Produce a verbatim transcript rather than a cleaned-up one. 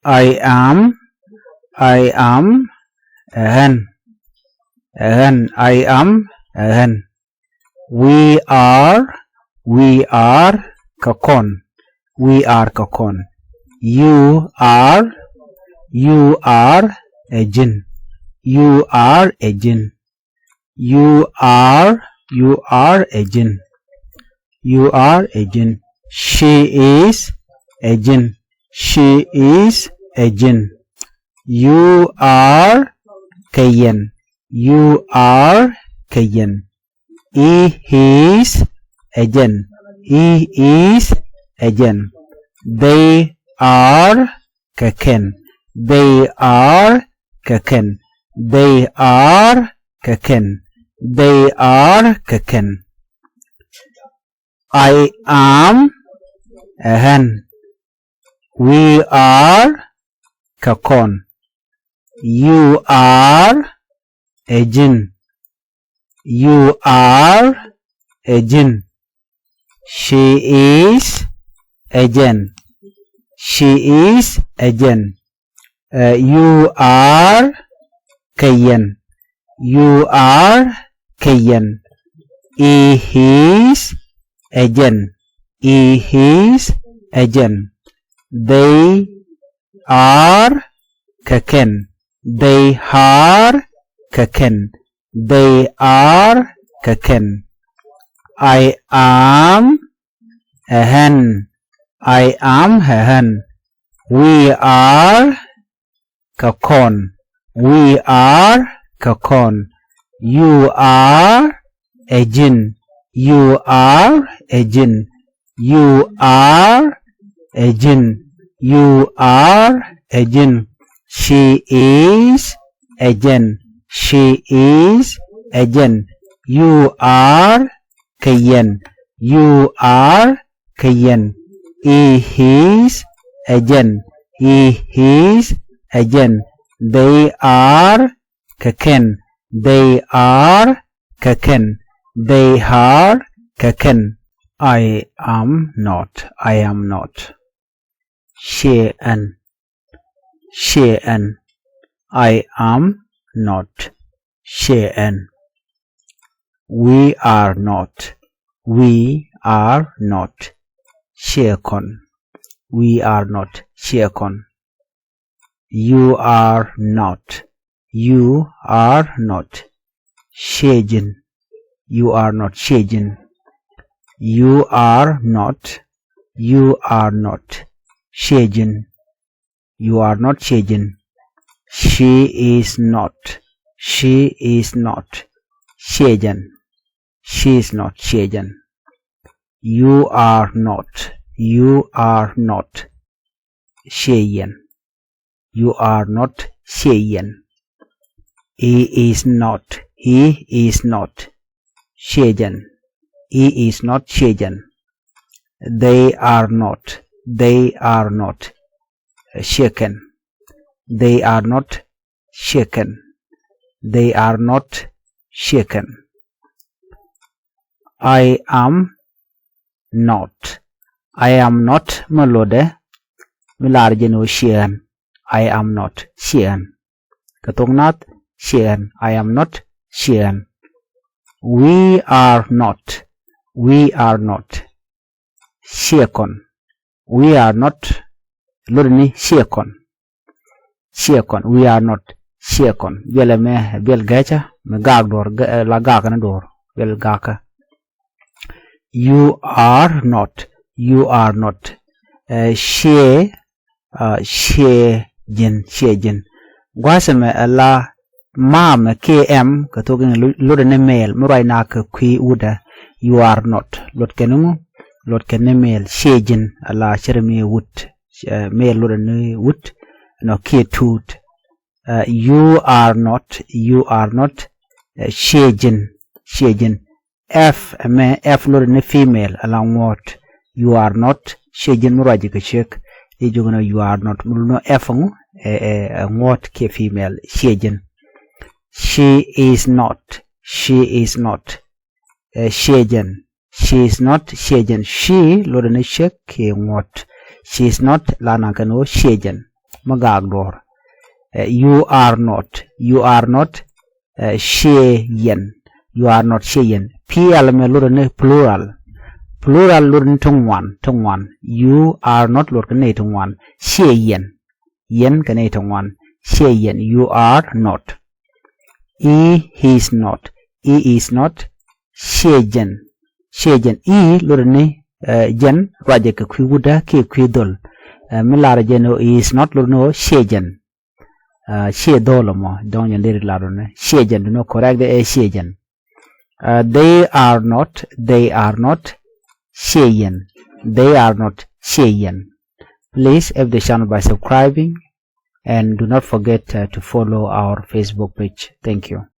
I am, I am, ɛ ɣän, ɛ ɣän, I am, ɛ ɣän. We are, we are, kɛ kɔn. We are, kɛ kɔn. You are, you are, ɛ ji̱n. You are, ɛ ji̱n. You are, you are, ɛ ji̱n. You are, ɛ ji̱n. She is, ɛ ji̱n. She is, ɛ ji̱n. You are, kɛ yɛn. You are, kɛ yɛn. He is, ɛ jɛn. He is, ɛ jɛn. They are, kɛ kɛn. They are, kɛ kɛn. They are, kɛ kɛn. They are, kɛ kɛn. I am, ɛ ɣän. We are, kɛ kɔn. You are, ɛ ji̱n. You are, ɛ ji̱n. She is, ɛ jɛn. She is, ɛ jɛn. Ɛ, you are, kɛ yɛn. You are, kɛ yɛn. He is, ɛ jɛn. He is, ɛ jɛn. They are, kɛ kɛn. They are, kɛ kɛn. They are, kɛ kɛn. I am, ɛ ɣän. I am, ɛ ɣän. We are, kɛ kɔn. We are, kɛ kɔn. You are, ɛ ji̱n. You are, ɛ ji̱n. You are, ɛ ji̱n. You are, ɛ ji̱n. She is, ɛ jɛn. She is, ɛ jɛn. You are, kɛ yɛn. You are, kɛ yɛn. He is, ɛ jɛn. He is, ɛ jɛn. They are, kɛ kɛn. They are, kɛ kɛn. They are, kɛ kɛn. I am not. I am not. Ciɛ ɣän. Ciɛ ɣän. I am not. Ciɛ ɣän. We are not. We are not. Ciɛ kɔn. We are not. Ciɛ kɔn. You are not. You are not. Ciɛ ji̱n. You are not. Ciɛ ji̱n. You are not. You are not. Ciɛ ji̱n. You are not. Ciɛ ji̱n. She is not. She is not. Ciɛ jɛn. She is not. Ciɛ jɛn. You are not. You are not. Ciɛ yɛn. You are not. Ciɛ yɛn. He is not. He is not. Ciɛ jɛn. He is not. Ciɛ jɛn. They are not. They are not. Ciɛ kɛn. They are not. Ciɛ kɛn. They are not. Ciɛ kɛn. I am not. I am not mi lotdɛ, mi lar jɛn ɣöö ciɛ ɣän. I am not. Ciɛ ɣän. Kɛ thok naath, ciɛ ɣän. I am not. Ciɛ ɣän. We are not. We are not. Ciɛ kɔn. We are not. Lotdɛ ni ciɛ kɔn. Ciɛ kɔn. We are not. Ciɛ kɔn. Biɛl ɛmɛ, biɛl gɛcä, mi gaak duɔ̱ɔ̱r, gɛ-, la gaak ni duɔ̱ɔ̱r. Biɛl gaakä. You are not. You are not. Ɛ, ciɛ, ɛ, ciɛ ji̱n, ciɛ ji̱n. Gua̱a̱th ɛmɛ ɛ la ma mɛ kiɛ ɛm kɛ thok in lotdɛ ni mɛɛl mi ruacnɛ kɛ kui̱ wutdä. You are not. Lot kɛn ŋu? Lot kɛn ni mɛɛl. Ciɛ ji̱n ɛ la cɛ rɛ mi wut. Ɛ, mɛɛl lotdɛ ni wut nɔ kiɛ tuut. Ɛ, you are not. You are not. Ɛ, ciɛ ji̱n. Ciɛ ji̱n. F ɛmɛ, F lotdɛ ni female, ɛ la ŋuɔ̱t. You are not. Ciɛ ji̱n mi ruac ji̱ kɛ ciek. I̱ jiök ni you are not. Mi lot ni F ɛŋu? Ɛ, ɛ, ɛ ŋuɔ̱t kiɛ female. Ciɛ ji̱n. She is not. She is not. Ɛ, ciɛ jɛn. She is not. Ciɛ jɛn. She lotdɛ ni ciek kiɛ ŋuɔ̱t. She is not la naŋ kɛn ɣöö ciɛ jɛn. mi gak duɔ̱ɔ̱r. Eh, you are not, you are not, eh, ciɛ yɛn. You are not, ciɛ yɛn. Plural mɛ lotdɛ ni plural. Plural lotdɛ ni ti ŋuan, ti ŋuan. You are not luɔtkɛ nɛy ti ŋuan. Ciɛ yɛn. Yɛn kɛ nɛy ti ŋuan. Ciɛ yɛn. You are not. He, he is not. He is not. Ciɛ jɛn. Ciɛ jɛn. He lotdɛ ni, eh, jɛn ruacɛ kɛ kui̱ wutdä kiɛ kui̱ dhol. Eh, mi lar jɛn ɣöö he is not lotdɛ ni ɣöö ciɛ jɛn. Eh, ciɛ dhol ɛmɔ, dɔ̱ŋ jɛn deri lar dɔ̱ŋ ni ciɛ jɛn, do not correct the, eh, ciɛ jɛn. Eh, they are not, they are not, ciɛ yɛn. They are not, ciɛ yɛn. Please help the channel by subscribing and do not forget, uh, to follow our Facebook page. Thank you.